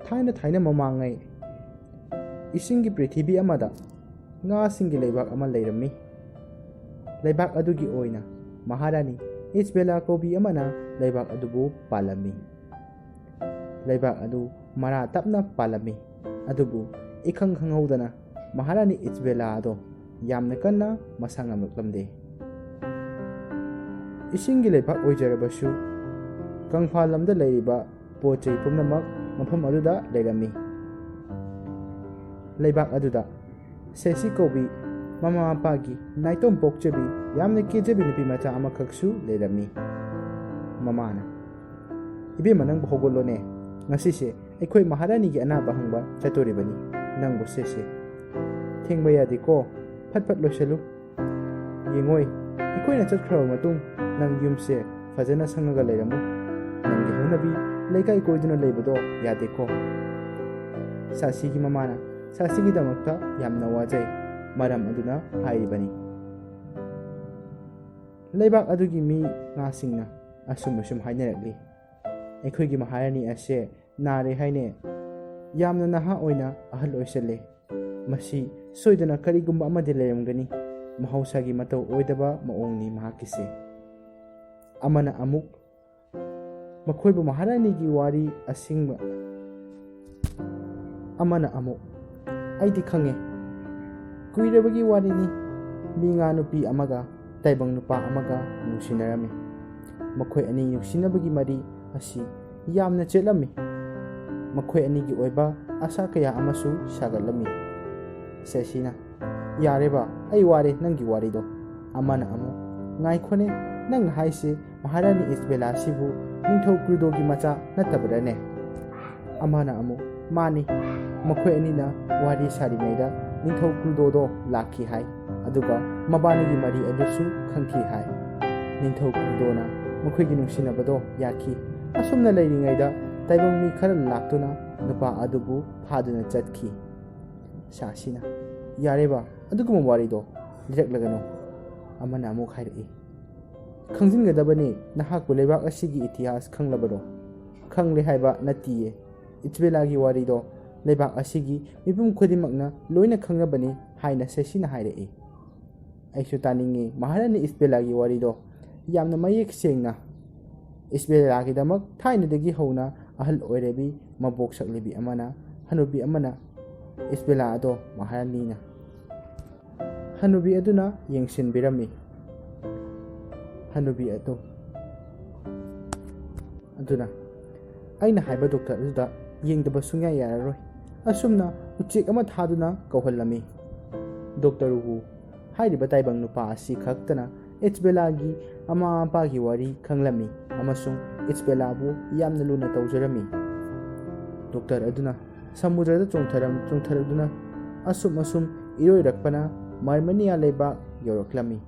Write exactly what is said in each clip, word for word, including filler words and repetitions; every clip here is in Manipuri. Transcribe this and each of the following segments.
ꯊꯥꯏꯅ ꯊꯥꯏꯅ ꯃꯃꯥꯡꯉꯩ ꯏꯁꯤꯡꯒꯤ ꯄ꯭ꯔꯤꯊꯤꯕꯤ ꯑꯃꯗ ꯉꯥꯁꯤꯡꯒꯤ ꯂꯩꯕꯥꯛ ꯑꯃ ꯂꯩꯔꯝꯃꯤ꯫ ꯂꯩꯕꯥꯛ ꯑꯗꯨꯒꯤ ꯑꯣꯏꯅ ꯃꯍꯥꯔꯥꯅꯤ ꯏꯁꯕꯦꯂꯥ ꯀꯧꯕꯤ ꯑꯃꯅ ꯂꯩꯕꯥꯛ ꯑꯗꯨꯕꯨ ꯄꯥꯜꯂꯝꯃꯤ꯫ ꯂꯩꯕꯥꯛ ꯑꯗꯨ ꯃꯔꯥ ꯇꯞꯅ ꯄꯥꯜꯂꯝꯃꯤ꯫ ꯑꯗꯨꯕꯨ ꯏꯈꯪ ꯈꯪꯍꯧꯗꯅ ꯃꯍꯥꯔꯥꯅꯤ ꯏꯁꯕꯦꯂꯥ ꯑꯗꯣ ꯌꯥꯝꯅ ꯀꯟꯅ ꯃꯁꯥ ꯉꯝꯂꯛꯂꯝꯗꯦ꯫ ꯏꯁꯤꯡꯒꯤ ꯂꯩꯕꯥꯛ ꯑꯣꯏꯖꯔꯕꯁꯨ, ꯀꯪꯐꯥꯜ ꯂꯝꯗ ꯂꯩꯔꯤꯕ ꯄꯣꯠ ꯆꯩ ꯄꯨꯝꯅꯃꯛ ꯃꯐꯝ ꯑꯗꯨꯗ ꯂꯩꯔꯝꯃꯤ꯫ ꯂꯩꯕꯥꯛ ꯑꯗꯨꯗ ꯁꯦꯁꯤ ꯀꯧꯕꯤ ꯃꯃꯥ ꯃꯄꯥꯒꯤ ꯅꯥꯏꯇꯣꯝ ꯄꯣꯛꯆꯕꯤ, ꯌꯥꯝꯅ ꯀꯦꯖꯕꯤ ꯅꯨꯄꯤ ꯃꯆꯥ ꯑꯃꯈꯛꯁꯨ ꯂꯩꯔꯝꯃꯤ꯫ ꯃꯃꯥꯅ, "ꯏꯕꯦꯝꯃ, ꯅꯪꯕꯨ ꯍꯧꯒꯠꯂꯣꯅꯦ꯫ ꯉꯁꯤꯁꯦ ꯑꯩꯈꯣꯏ ꯃꯍꯥꯔꯥꯅꯤꯒꯤ ꯑꯅꯥꯕ ꯍꯪꯕ ꯆꯠꯇꯣꯔꯤꯕꯅꯤ꯫ ꯅꯪꯕꯨ ꯁꯦꯁꯦ꯫ ꯊꯦꯡꯕ ꯌꯥꯗꯦꯀꯣ꯫ ꯐꯠ ꯐꯠ ꯂꯣꯏꯁꯜꯂꯨ꯫ ꯌꯦꯡꯉꯣꯏ, ꯑꯩꯈꯣꯏꯅ ꯆꯠꯈ꯭ꯔꯕ ꯃꯇꯨꯡ ꯅꯪ ꯌꯨꯝꯁꯦ ꯐꯖꯅ ꯁꯪꯉꯒ ꯂꯩꯔꯝꯃꯨ꯫ ꯅꯪꯒꯤ ꯍꯧꯅꯕꯤ ꯂꯩꯀꯥꯏ ꯀꯣꯏꯗꯨꯅ ꯂꯩꯕꯗꯣ ꯌꯥꯗꯦꯀꯣ꯫" ꯁꯥꯁꯤꯒꯤ ꯃꯃꯥꯅ ꯁꯥꯁꯤꯒꯤꯗꯃꯛꯇ ꯌꯥꯝꯅ ꯋꯥꯖꯩ꯫ ꯃꯔꯝ ꯑꯗꯨꯅ ꯍꯥꯏꯔꯤꯕꯅꯤ꯫ ꯂꯩꯕꯥꯛ ꯑꯗꯨꯒꯤ ꯃꯤ ꯉꯥꯁꯤꯡꯅ ꯑꯁꯨꯝ ꯑꯁꯨꯝ ꯍꯥꯏꯅꯔꯛꯂꯤ, "ꯑꯩꯈꯣꯏꯒꯤ ꯃꯍꯥꯔꯥꯅꯤ ꯑꯁꯦ ꯅꯥꯔꯦ ꯍꯥꯏꯅꯦ꯫ ꯌꯥꯝꯅ ꯅꯍꯥ ꯑꯣꯏꯅ ꯑꯍꯜ ꯑꯣꯏꯁꯜꯂꯦ꯫ ꯃꯁꯤ ꯁꯣꯏꯗꯅ ꯀꯔꯤꯒꯨꯝꯕ ꯑꯃꯗꯤ ꯂꯩꯔꯝꯒꯅꯤ꯫ ꯃꯍꯧꯁꯥꯒꯤ ꯃꯇꯧ ꯑꯣꯏꯗꯕ ꯃꯑꯣꯡꯅꯤ ꯃꯍꯥꯛꯀꯤꯁꯦ꯫" ꯑꯃꯅ ꯑꯃꯨꯛ ꯃꯈꯣꯏꯕꯨ ꯃꯍꯥꯔꯥꯅꯤꯒꯤ ꯋꯥꯔꯤ ꯑꯁꯦꯡꯕ, ꯑꯃꯅ ꯑꯃꯨꯛ, "ꯑꯩꯗꯤ ꯈꯪꯉꯦ꯫ ꯀꯨꯏꯔꯕꯒꯤ ꯋꯥꯔꯤꯅꯤ꯫ ꯃꯤ ꯉꯥ ꯅꯨꯄꯤ ꯑꯃꯒ ꯇꯥꯏꯕꯪ ꯅꯨꯄꯥ ꯑꯃꯒ ꯅꯨꯡꯁꯤꯅꯔꯝꯃꯤ꯫ ꯃꯈꯣꯏ ꯑꯅꯤ ꯅꯨꯡꯁꯤꯅꯕꯒꯤ ꯃꯔꯤ ꯑꯁꯤ ꯌꯥꯝꯅ ꯆꯦꯠꯂꯝꯃꯤ꯫ ꯃꯈꯣꯏ ꯑꯅꯤꯒꯤ ꯑꯣꯏꯕ ꯑꯁꯥ ꯀꯌꯥ ꯑꯃꯁꯨ ꯁꯥꯒꯠꯂꯝꯃꯤ꯫" ꯁꯦꯁꯤꯅ, "ꯌꯥꯔꯦꯕ, ꯑꯩ ꯋꯥꯔꯦ ꯅꯪꯒꯤ ꯋꯥꯔꯤꯗꯣ꯫" ꯑꯃꯅ ꯑꯃꯨꯛ, "ꯉꯥꯏꯈꯣꯅꯦ, ꯅꯪꯅ ꯍꯥꯏꯁꯦ ꯃꯍꯥꯔꯥꯅꯤ ꯏꯁꯕꯦꯂꯥꯁꯤꯕꯨ ꯅꯤꯡꯊꯧ ꯀ꯭ꯔꯨꯗꯣꯒꯤ ꯃꯆꯥ ꯅꯠꯇꯕꯔꯅꯦ?" ꯑꯃꯅ ꯑꯃꯨꯛ, "ꯃꯥꯅꯤ, ꯃꯈꯣꯏ ꯑꯅꯤꯅ ꯋꯥꯔꯤ ꯁꯥꯔꯤꯉꯩꯗ ꯅꯤꯡꯊꯧ ꯀ꯭ꯔꯨꯗꯣꯗꯣ ꯂꯥꯛꯈꯤ ꯍꯥꯏ, ꯑꯗꯨꯒ ꯃꯕꯥꯅꯤꯒꯤ ꯃꯔꯤ ꯑꯗꯨꯁꯨ ꯈꯪꯈꯤ ꯍꯥꯏ꯫ ꯅꯤꯡꯊꯧ ꯀ꯭ꯔꯨꯗꯣꯅ ꯃꯈꯣꯏꯒꯤ ꯅꯨꯡꯁꯤꯅꯕꯗꯣ ꯌꯥꯈꯤ꯫ ꯑꯁꯨꯝꯅ ꯂꯩꯔꯤꯉꯩꯗ ꯇꯥꯏꯕꯪ ꯃꯤ ꯈꯔ ꯂꯥꯛꯇꯨꯅ ꯅꯨꯄꯥ ꯑꯗꯨꯕꯨ ꯐꯥꯗꯨꯅ ꯆꯠꯈꯤ꯫" ꯁꯥꯁꯤꯅ, "ꯌꯥꯔꯦꯕ, ꯑꯗꯨꯒꯨꯝꯕ ꯋꯥꯔꯤꯗꯣ ꯂꯤꯔꯛꯂꯒꯅꯨ꯫" ꯑꯃꯅ ꯑꯃꯨꯛ ꯍꯥꯏꯔꯛꯏ, "ꯈꯪꯖꯤꯟꯒꯗꯕꯅꯤ, ꯅꯍꯥꯛꯄꯨ ꯂꯩꯕꯥꯛ ꯑꯁꯤꯒꯤ ꯏꯇꯤꯍꯥꯁ ꯈꯪꯂꯕꯔꯣ?" "ꯈꯪꯂꯦ ꯍꯥꯏꯕ ꯅꯠꯇꯤꯌꯦ, ꯏꯁꯕꯦꯂꯥꯒꯤ ꯋꯥꯔꯤꯗꯣ ꯂꯩꯕꯥꯛ ꯑꯁꯤꯒꯤ ꯃꯤꯄꯨꯝ ꯈꯨꯗꯤꯡꯃꯛꯅ ꯂꯣꯏꯅ ꯈꯪꯅꯕꯅꯤ ꯍꯥꯏꯅ ꯁꯦꯁꯤꯅ ꯍꯥꯏꯔꯛꯏ꯫ ꯑꯩꯁꯨ ꯇꯥꯅꯤꯡꯉꯤ ꯃꯍꯥꯔꯥꯅꯤ ꯏꯁꯕꯦꯂꯥꯒꯤ ꯋꯥꯔꯤꯗꯣ꯫ ꯌꯥꯝꯅ ꯃꯌꯦꯛ ꯁꯦꯡꯅ ꯏꯁꯕꯦꯂꯥꯒꯤꯗꯃꯛ ꯊꯥꯏꯅꯗꯒꯤ ꯍꯧꯅ ꯑꯍꯜ ꯑꯣꯏꯔꯕꯤ ꯃꯕꯣꯛ ꯁꯛꯂꯤꯕꯤ ꯑꯃꯅ, ꯍꯅꯨꯕꯤ ꯑꯃꯅ ꯏꯁꯕꯦꯂꯥ ꯑꯗꯣ ꯃꯍꯥꯔꯥꯅꯤꯅ ꯍꯅꯨꯕꯤ ꯑꯗꯨꯅ ꯌꯦꯡꯁꯤꯟꯕꯤꯔꯝꯃꯤ꯫ ꯍꯅꯨꯕꯤ ꯑꯗꯨ ꯑꯗꯨꯅ ꯑꯩꯅ ꯍꯥꯏꯕ ꯗꯣꯛꯇꯔ ꯑꯗꯨꯗ ꯌꯦꯡꯗꯕ ꯁꯨꯡꯌꯥ ꯌꯥꯔꯔꯣꯏ꯫ ꯑꯁꯨꯝꯅ ꯎꯆꯦꯛ ꯑꯃ ꯊꯥꯗꯨꯅ ꯀꯧꯍꯜꯂꯝꯃꯤ꯫ ꯗꯣꯛꯇꯔ ꯋꯨ ꯍꯥꯏꯔꯤꯕ ꯇꯥꯏꯕꯪ ꯅꯨꯄꯥ ꯑꯁꯤ ꯈꯛꯇꯅ ꯏꯁꯕꯦꯂꯥꯒꯤ ꯃꯃꯥ ꯃꯄꯥꯒꯤ ꯋꯥꯔꯤ ꯈꯪꯂꯝꯃꯤ ꯑꯃꯁꯨꯡ ꯏꯁꯕꯦꯂꯥꯕꯨ ꯌꯥꯝꯅ ꯂꯨꯅ ꯇꯧꯖꯔꯝꯃꯤ꯫ ꯗꯣꯛꯇꯔ ꯑꯗꯨꯅ ꯁꯃꯨꯗ꯭ꯔꯗ ꯆꯣꯡꯊꯔꯝ-, ꯆꯣꯡꯊꯔꯛꯇꯨꯅ ꯑꯁꯨꯝ ꯑꯁꯨꯝ ꯏꯔꯣꯏꯔꯛꯄꯅ ꯃꯥꯔꯃꯦꯅꯤꯌꯥ ꯂꯩꯕꯥꯛ ꯌꯧꯔꯛꯂꯝꯃꯤ꯫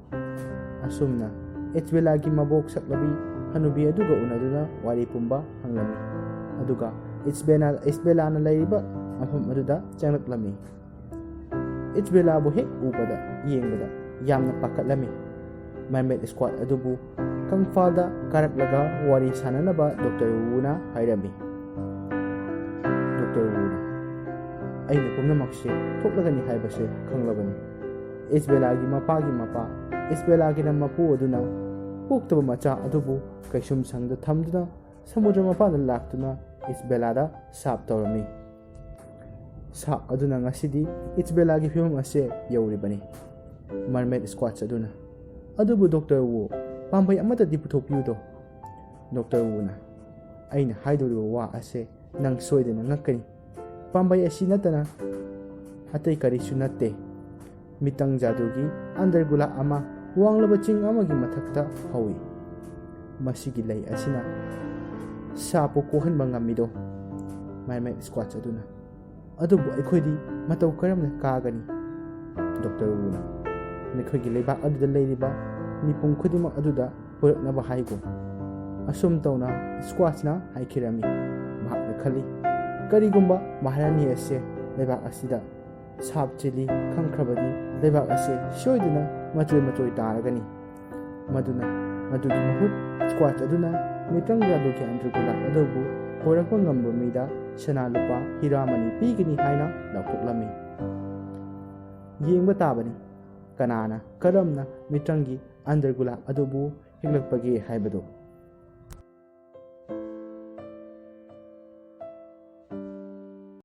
ꯑꯁꯨꯝꯅ ꯏꯁꯕꯦꯂꯥꯒꯤ ꯃꯕꯣꯛ ꯁꯛꯂꯕꯤ ꯍꯅꯨꯕꯤ ꯑꯗꯨꯒ ꯎꯅꯗꯨꯅ ꯋꯥꯔꯤ ꯄꯨꯝꯕ ꯍꯪꯂꯝꯃꯤ꯫ ꯑꯗꯨꯒ ꯏꯁꯕꯦꯂꯥ-, ꯏꯁꯕꯦꯂꯥꯅ ꯂꯩꯔꯤꯕ ꯃꯐꯝ ꯑꯗꯨꯗ ꯆꯪꯂꯛꯂꯝꯃꯤ꯫ ꯏꯁꯕꯦꯂꯥꯕꯨ ꯍꯦꯛ ꯎꯕꯗ, ꯌꯦꯡꯕꯗ ꯌꯥꯝꯅ ꯄꯥꯈꯠꯂꯝꯃꯤ꯫ ꯃꯔꯃꯦꯗ ꯁ꯭ꯀ꯭ꯋꯥꯠ ꯑꯗꯨꯕꯨ ꯀꯪꯐꯥꯜꯗ ꯀꯥꯔꯛꯂꯒ ꯋꯥꯔꯤ ꯁꯥꯟꯅꯅꯕ ꯗꯣꯛꯇꯔ ꯋꯨꯅ ꯍꯥꯏꯔꯝꯃꯤ꯫ ꯗꯣꯛꯇꯔ ꯋꯨꯅ, "ꯑꯩꯅ ꯄꯨꯝꯅꯃꯛꯁꯦ ꯊꯣꯛꯂꯒꯅꯤ ꯍꯥꯏꯕꯁꯦ ꯈꯪꯂꯕꯅꯤ꯫" ꯏꯁꯕꯦꯂꯥꯒꯤ ꯃꯄꯥꯒꯤ ꯃꯄꯥ, ꯏꯁꯕꯦꯂꯥꯒꯤꯅ ꯃꯄꯨ ꯑꯗꯨꯅ ꯄꯣꯛꯇꯕ ꯃꯆꯥ ꯑꯗꯨꯕꯨ ꯀꯩꯁꯨꯝꯁꯪꯗ ꯊꯝꯗꯨꯅ ꯁꯃꯨꯗ꯭ꯔ ꯃꯄꯥꯟꯗ ꯂꯥꯛꯇꯨꯅ ꯏꯁꯕꯦꯂꯥꯗ ꯁꯥꯞ ꯇꯧꯔꯝꯃꯤ꯫ ꯁꯥꯞ ꯑꯗꯨꯅ ꯉꯁꯤꯗꯤ ꯏꯁꯕꯦꯂꯥꯒꯤ ꯐꯤꯕꯝ ꯑꯁꯦ ꯌꯧꯔꯤꯕꯅꯤ꯫ ꯃꯔꯃꯦꯗ ꯁ꯭ꯀ꯭ꯋꯥꯠꯁ ꯑꯗꯨꯅ, "ꯑꯗꯨꯕꯨ ꯗꯣꯛꯇꯔ ꯋꯨ, ꯄꯥꯝꯕꯩ ꯑꯃꯠꯇꯗꯤ ꯄꯨꯊꯣꯛꯄꯤꯌꯨꯗꯣ꯫" ꯗꯣꯛꯇꯔ ꯋꯨꯅ, "ꯑꯩꯅ ꯍꯥꯏꯗꯧꯔꯤꯕ ꯋꯥ ꯑꯁꯦ ꯅꯪ ꯁꯣꯏꯗꯅ ꯉꯛꯀꯅꯤ꯫ ꯄꯥꯝꯕꯩ ꯑꯁꯤ ꯅꯠꯇꯅ ꯑꯇꯩ ꯀꯔꯤꯁꯨ ꯅꯠꯇꯦ꯫ ꯃꯤꯇꯪ ꯖꯥꯗꯨꯒꯤ ꯑꯟꯗꯔꯒꯨꯂꯥ ꯑꯃ ꯋꯥꯡꯂꯕ ꯆꯤꯡ ꯑꯃꯒꯤ ꯃꯊꯛꯇ ꯍꯧꯏ꯫ ꯃꯁꯤꯒꯤ ꯂꯩ ꯑꯁꯤꯅ ꯁꯥꯞꯄꯨ ꯀꯣꯛꯍꯟꯕ ꯉꯝꯃꯤꯗꯣ꯫" ꯃꯔꯃꯦꯗ ꯁ꯭ꯀ꯭ꯋꯥꯠꯁ ꯑꯗꯨꯅ, "ꯑꯗꯨꯕꯨ ꯑꯩꯈꯣꯏꯗꯤ ꯃꯇꯧ ꯀꯔꯝꯅ ꯀꯥꯒꯅꯤ?" ꯗꯣꯛꯇꯔ ꯋꯨꯅ, "ꯅꯈꯣꯏꯒꯤ ꯂꯩꯕꯥꯛ ꯑꯗꯨꯗ ꯂꯩꯔꯤꯕ ꯃꯤꯄꯨꯝ ꯈꯨꯗꯤꯡꯃꯛ ꯑꯗꯨꯗ ꯄꯨꯔꯛꯅꯕ ꯍꯥꯏꯒꯣ꯫" ꯑꯁꯨꯝ ꯇꯧꯅ ꯁ꯭ꯀ꯭ꯋꯥꯠꯁꯅ ꯍꯥꯏꯈꯤꯔꯝꯃꯤ꯫ ꯃꯍꯥꯛꯅ ꯈꯜꯂꯤ, "ꯀꯔꯤꯒꯨꯝꯕ ꯃꯍꯥꯔꯥꯅꯤ ꯑꯁꯦ ꯂꯩꯕꯥꯛ ꯑꯁꯤꯗ ꯁꯥꯞ ꯆꯦꯜꯂꯤ ꯈꯪꯈ꯭ꯔꯕꯗꯤ ꯂꯩꯕꯥꯛ ꯑꯁꯦ ꯁꯣꯏꯗꯅ ꯃꯆꯣꯏ ꯃꯆꯣꯏ ꯇꯥꯔꯒꯅꯤ꯫ ꯃꯗꯨꯅ, ꯃꯗꯨꯒꯤ ꯃꯍꯨꯠ ꯁ꯭ꯀ꯭ꯋꯥꯠꯁ ꯑꯗꯨꯅ ꯃꯤꯇꯪ ꯖꯥꯗꯨꯒꯤ ꯑꯟꯗ꯭ꯔꯒꯨꯂꯥ ꯑꯗꯨꯕꯨ ꯄꯨꯔꯛꯄ ꯉꯝꯕ ꯃꯤꯗ ꯁꯅꯥ ꯂꯨꯄꯥ ꯍꯤꯔꯥꯃꯅꯤ ꯄꯤꯒꯅꯤ ꯍꯥꯏꯅ ꯂꯥꯎꯊꯣꯛꯂꯝꯃꯤ꯫ ꯌꯦꯡꯕ ꯇꯥꯕꯅꯤ, ꯀꯅꯥꯅ ꯀꯔꯝꯅ ꯃꯤꯇ꯭ꯔꯪꯒꯤ ꯑꯟꯗꯔꯒꯨꯂꯥꯞ ꯑꯗꯨꯕꯨ ꯍꯦꯛꯂꯛꯄꯒꯦ ꯍꯥꯏꯕꯗꯨ꯫